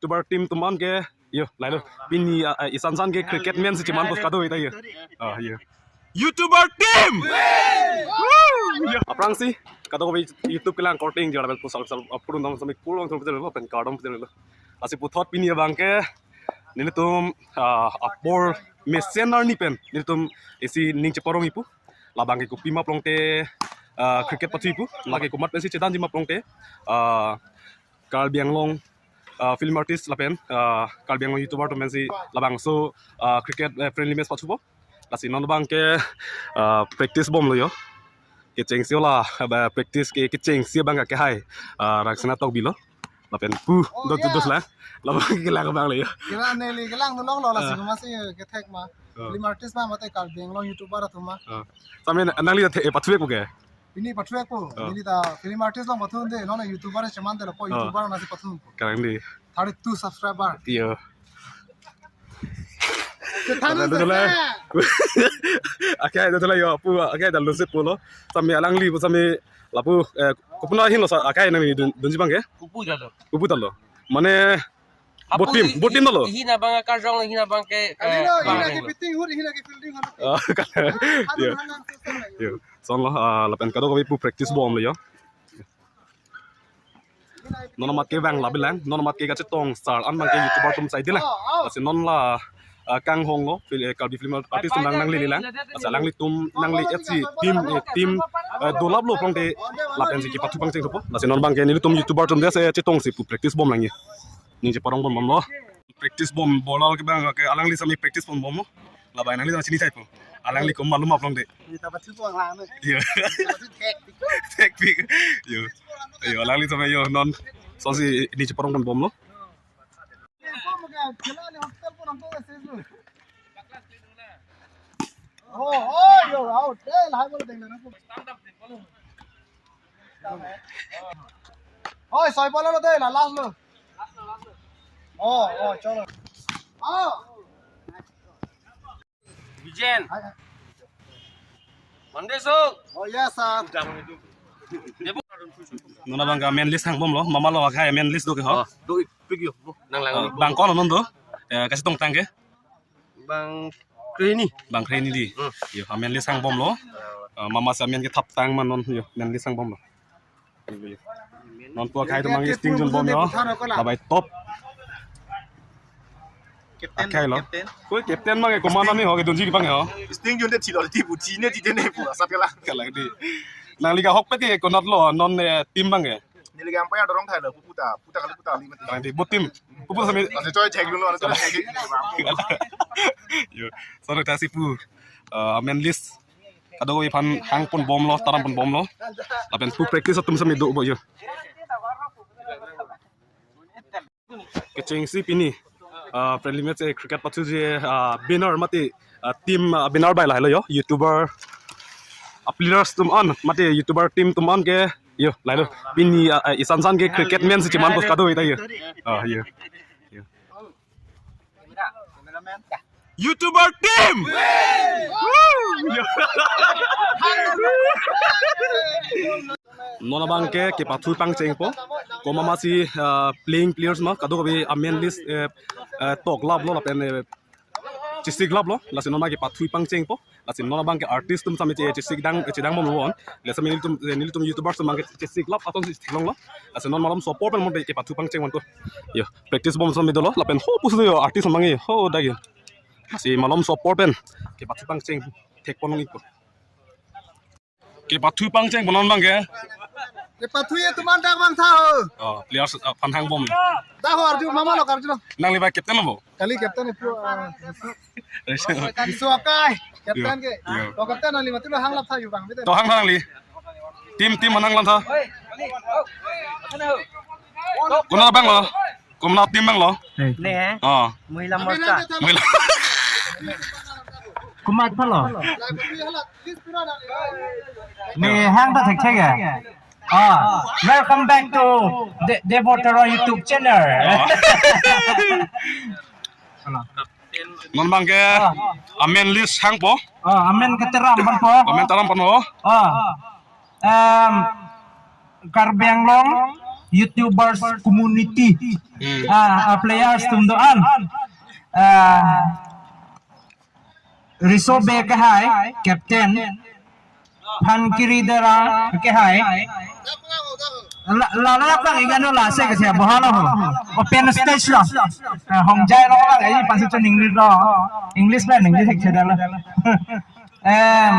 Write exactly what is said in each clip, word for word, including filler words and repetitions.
YouTuber team atum an ke, yo, lailo. Pini, ah, ah, isan san ke cricket match si cheman pos kado ita yo. Ah, yo. YouTuber team! Woo! Yo. Aphrangsi, kadokave YouTube kelang korte ingjir lapen pusal sal, ah, purun dam samik purun thum putar lo, pen kardom putar lo. Lasi puthot pini abang ke, nelitum, ah, apor mesen arni pen, nelitum isi ning cheparong ipu. Labang ke kopi ma pulote, ah, cricket pathu ipu. Lake komat pensi chedanji ma pulote, ah, Karbi Anglong, ah, film artist lapen, ah, Karbi Anglong YouTuber atum pensi labangso, ah, cricket, eh, friendly match pathupo. Lasi non abang ke, ah, practice bomlo yo. Kechengsi ola, ba practice ke kechengsi abang ke hai, ah, Raksana Tokbi lo. Lapen pu, oh, dot, yeah, dos la. Labang ke kelang abang lo yo. Kelang neli, kelang nulong lo, lasi, ah, komatsi kethek ma. Ah. Film artist ma mate Karbi Anglong YouTuber atum ma. Ah. Sami nangli the, eh, pathu-ek ke? Pini pathu-ekpo. Oh. Neli ta film artist along pathunde, non YouTuber cheman de lo, po, oh, YouTuber nangsi pathun. Kalang di. Thirty-two subscriber. Iyo. Kethan. Ada dulu lah. Oke, ada dulu yo, pu, oke, ada lusit pulo. Sami alangli pu sami lapu, eh, kopuna hin lo sa, oke, nangli dun, dunji abang ke? Kopu ta lo. Kopu ta lo. Mane, apu both team, hi, both team ta lo. Hi, hina abang karjong, hina abang ke, kali, eh, lo, hina abang ke lo. Batting hut, hina ke fielding hut. Oh, kalang. Hanu, yo, hanu, susah lagi. Yo. Lason lo, ah, lapen kadokave pu practice bomlo yo. Non amat ke vang labilang, non amat ke kachetong star an abang ke YouTuber atum sai dilang. Lasi non la, ah, kanghong lo, fil-, eh, Karbi film artist atum nang nanglelelang. Lasi alanglitum nangli-etsi team, eh, team, eh, dolap lo pulote lapensi kepathu pangcheng thupo. Lasi non abang ke nelitum YouTuber atum dei chetongsi pu practice bomlang ye. Ning cheparong bom bomlo. Practice bom bolal ke abang ke alangli sami practice bom bomlo. Labang nangli sami chini chaipo. Alangli ko malum ma pulote. Ni ta pathu panglang ne. Iya. Pathu thek. Thek pik. Yo. Yo, alangli sami yo non. Lasonsi ning cheparong bom bomlo. Oh, oh, yo, out. Eh, lahai bol deng na. Oi, soi bol lo dei, la last lo. Oh, oh, chalo. Oh. Bijen. Hai, hai. Mande so. Oh, yes, sir. Non abang ke main list hang bomlo, mama lo akhai main list do ke ho. Oh, do ik, pik yo. Nang lang. Oh, bang ko non do. Eh, kachetong tang ke? Bang Kreni. Bang Kreni di. Hmm. Yo, main list hang bomlo. Eh, mama si main kethap tang ma non, yo, main list hang bomlo. Non pu akhai atum abang ke sting jun bom yo. Labai top. Captain, akhai lo. Captain. Koi captain abang ke komandan ni ho, kedunji abang ho. Sting jun de chilo ti bu ti ne ti de ne pu asap kala. Kalang di. Nangli ke ahokpet ke konat lo non, eh, team abang ke. Neli ke umpire dorong thai lo, pu puta, puta kali puta li mati. Kalang di, both team. Pu puta sami. Ase choi check dulu, ase choi check. Yo, sorry ta si pu. Eh, main list. Kadokave aphan hang pon bomlo, taram pon bomlo. Lapen pu practice atum sami do bo yo. Kechengsi pini, ah, friendly match, eh, cricket pathuji, ah, banner mate, ah, team, ah, banner bai lahai lo yo. YouTuber, ah, players atum an mate YouTuber team atum an ke yo lahai lo. Pini, ah, ah, isan san ke cricket match si cheman pos kado ita yo. Ah, yo. Yo. YouTuber team! Woo! Non abang ke kepathu pangchengpo. Komat ma si, ah, playing players ma, kadokave main list, eh, eh, toklap lo lapen, eh, chesik lap lo. Lasi non abang kepathu pangchengpo. Lasi non abang ke artist atum sami che-, chesik dang, chedang bomlo non. Lasi nelitum, nelitum YouTubers atum abang ke chesik lap atum si theklonglo. Lasi non malom support pen mo de kepathu pangcheng wanto. Yo, practice bom sami dolo, lapen ho pusi yo artist atum abang ke, ho dagi. Lasi malom support pen kepathu pangcheng thek pon ikpo. Kepathu pangcheng pon non abang ke. Kepathu ye atum an dak abang tha ho. Oh, players, ah, aphan hang bom. Dak ho arju mama lo karju lo. Nangli ba captain lo bo? Kali captain ipu, ah, Riso. Riso akai. Captain ke. Yo. To captain nangli mati lo hang lap tha yo abang bete. To hang nangli. Team, team hang lap tha. Konat abang lo? Konat team abang lo? Ne. Oh. Mohila Morcha. Mohila. Komat aphan lo? Ne hang ta thek thek ya. Ah, welcome back to De-, Debo Teron YouTube channel. Oh. Hello. Non abang ke, ah, main list hangpo. Ah, main ke taram ponpo. Main taram ponpo. Ah. Em, Karbi Anglong, YouTubers community. Hmm. Ah, ah, players atum do-an. Ah, Riso Bey kehai, captain. Phankiri Dera kehai. La, la, la, bang ikan lo lasi kesi bohalo ho. Open stage lo. Ah, Hongjai lo bang, eh, pasi tu English lo. English lo, English ek chedar lo. Em,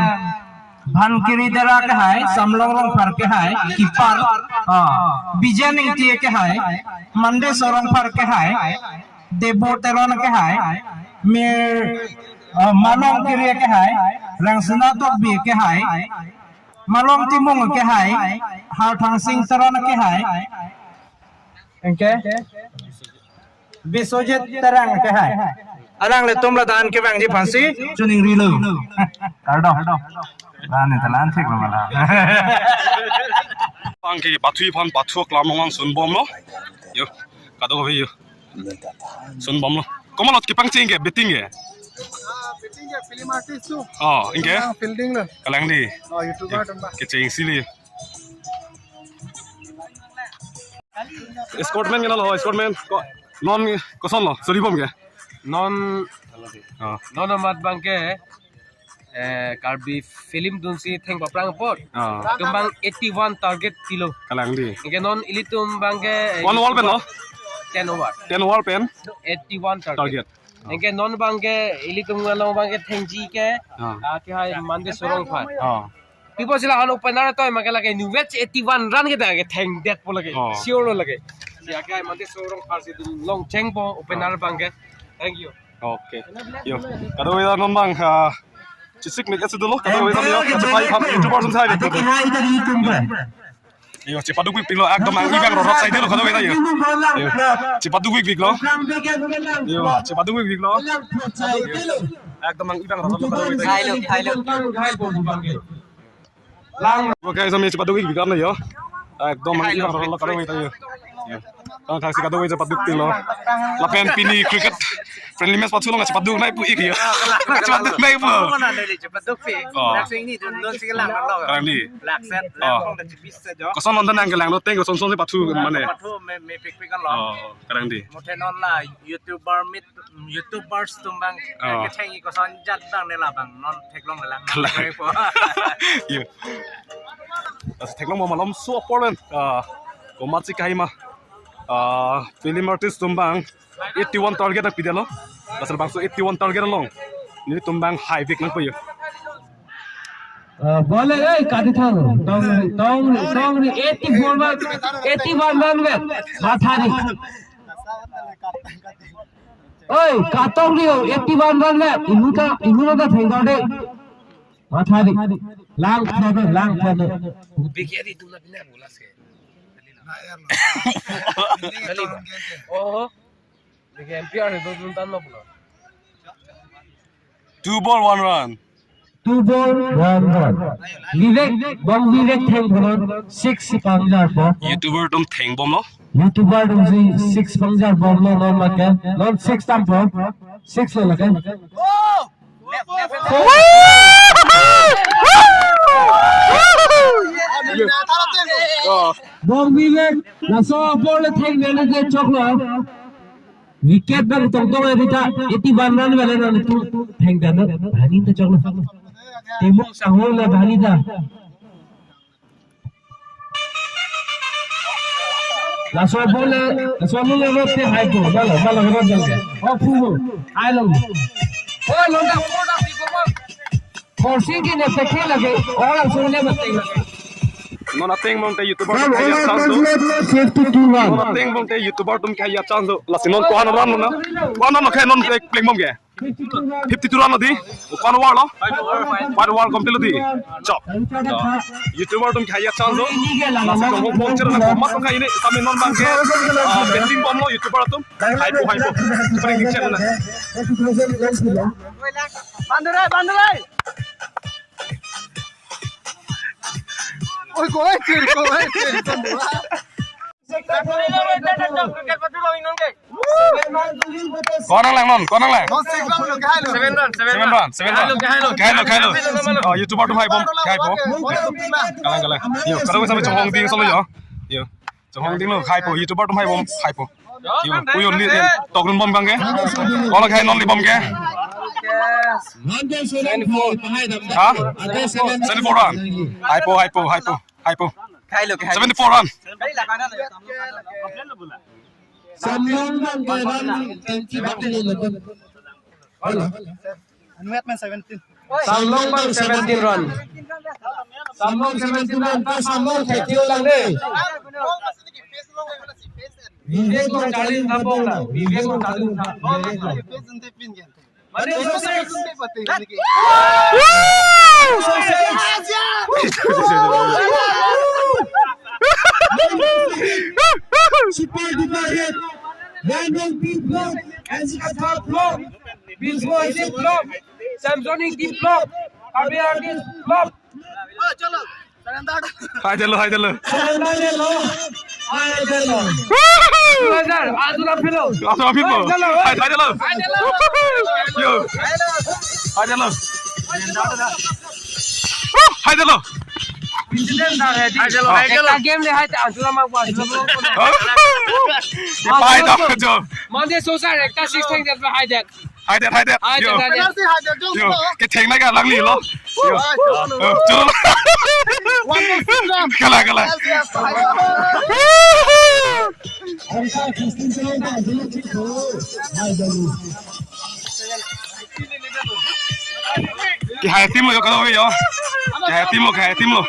Phankiri Dera kehai, Samlong Rongphar kehai, keeper. Ah, Bijen Ingti kehai, Mandeso Rongphar kehai, Debo Teron kehai, Mir, ah, Malong Kiri kehai, Rangsina Tokbi kehai, Malong Timung kehai, Harthangsing Teron kehai. Anke? Biswajit Terang kehai. Alanglitum ladak kevangji aphansi choningrilo. Kardom. Lan ni talan thek lo mala. Bang ke pathu aphan pathu aklam ong sunbomlo. Yo, kadokave yo. Sunbomlo. Komatlo kepangcheng ke, batting ke? Ah, batting ke, film artist tu. Oh, anke? Yang fielding lo. Kalang dei. Oh, YouTuber atum ba. Kecheng sili. Scoreman kenanglo, scoreman. Ko, non kosonlo, sorry bom ke? Non, oh, non amat bang ke, eh, Karbi film dunsi theng paprang apot. Oh. Itum bang eighty-one target pilo. Kalang dei. Anke non ilitum bang ke, eh, one over pen lo? Ten over. Ten over pen? Eighty-one target. Target. Oh. Anke non bang ke, ilitum along bang ke thengji ke, ah, ah, kehai Mandeso Rongphar. Oh. People sila han opener to ma ke lake new match eighty-one run ke ta ke thengdetpo lake. Oh. Sure lo lake. Ya ke Mandeso Rongphar si dun long chengpo opener, oh, bang ke. Thank you. Okay. Yo. Kadokave non bang, ah, chesik mek esi dolo. Kadokave yo. Chepai aphan YouTuber atum sai. Yo, chepaduk pik pik lo, ekdom ang ibang rorot sai dolo kadokave yo. Yo. Chepaduk pik pik lo. Yo, chepaduk pik pik lo. Ekdom ang ibang rorot lo kadokave. Hai lo, hai lo. Lang. Okay, so mi chepaduk ik bikam na yo. Ekdom ang ibang rorot lo kadokave yo. Yo. Ang thaksi kadokave chepaduk pik lo. Lapen pini cricket friendly match pathu long chepaduk nai pu ik yo. Chepaduk nai pu. Mana neli chepaduk pik. Oh. Laksing ni dun dun sing lang lo. Kalang dei. Lakset, oh, lang kong da chipis sa jo. Koson non nang kelang lo, teng koson son si pathu mane. Pathu me, mepik pik lo. Oh, kalang dei. Muthe non la YouTuber meet, YouTubers atum bang, oh, ketheng koson jat bang ne la bang, non theklong lang. Kalang. Yo. Lasi theklong mo malom so apor pen. Ah, komatsi kehai ma. Ah, film artist atum bang eighty-one target nangpidetlo. Lasi labangso eighty-one target along nelitum bang hai vek nangpo yo. Ah, bole, eh, kati thang. Tongri, tongri, tongri, eighty-four bang, eighty-one bang le. Mathari. Oi, katongri o, eighty-one bang le. Iluta, iluta thengdor dei. Mathari. Lang thano, lang thano. Bikya di tumna pina bola se. Kali ba? Oh. Bikya M P R itu tuntan lo pulo. Two ball, one run. Two ball, one run. Vivek, bang Vivek thengpo non, six si pangjarpo. YouTuber atum thengbomlo. YouTuber atum si six pangjarbomlo non lake. Non six dampo. Six lo lake. Oh. Bang Vivek, laso ball le thengdetlo ke choklo. Wicket bang tongtong ave ta, eighty-one run vele non tu thengdetlo, bhani ta choklo. Timung sahol le bhani ta. Laso ball le, laso ball le rot te haipo, malo, malo rot dong ke. Oh, phu, hai long. Oh, long da, long da, phu, phu. Forsing ke ne pekhe lake, orang sung le bateng lake. Non ateng bang te YouTuber atum khei chance do. Fifty-two run. Non ateng bang te YouTuber atum khei chance do. Lasi non ko-an run lo na. Ko-an run lo khei non play, play bom ke. Fifty-two run lo dei. Ko-an over lo? Five over complete lo dei. Chop. YouTuber atum khei chance do. Lasi jong hong pong chera na ko mas khei ne. Sami non bang ke, ah, batting bomlo YouTuber atum. Haipo, haipo. Pring chera na. Bandere, bandere. Oi, kolai chir, kolai chir. Ko-an nanglang non, ko-an nanglang. Seven run, seven run. Seven run, seven run. Khei lo, khei lo. Oh, YouTuber atum hai bom, hai bom. Kalang, kalang. Yo, kadokave sami chong hong ding solo yo. Yo. Chonghong dinglo, haipo, YouTuber atum haipo, haipo. Yo, uyo li, eh, tokdun bom abang ke. Kolak hai non li bom ke. Seventy-four. Ha? Seventy-four run. Haipo, haipo, haipo, haipo. Seventy-four run. Samlong abang ke run twenty bak ni lo. Hello. Anwet men seventeen. Samlong abang seventeen run. Samlong seventeen run. Ta Samlong thek-ik lang dei. Vivek ko charli tha bong la. Vivek ko charli tha. Vivek ko. Mane so six. So six. Super duper hit. Random team block. And she got top block. Biswa Asif block, Samsonic Deep block, Karbi Artist block. Hai dalo, hai dalo. Surrender dalo. Hai dalo. Surrender, Azura Philo. Azura Philo. Hai dalo. Hai, hai dalo. Hai dalo. Yo. Hai dalo. Hai dalo. Hai dalo, hai dalo. Ekta game le hai ta Azura ma Azura ma. Hai dalo, jo. Mande sosa ekta six theng jat hai jat. Hai det, hai det. Hai det, hai det. Yo. Yo. Ketheng na ke alangli lo. Yo. Yo. Chalo. One more program. Kalang, kalang. Yes, yes. Kehai atim lo yo, kalau yo. Kehai atim lo, kehai atim lo.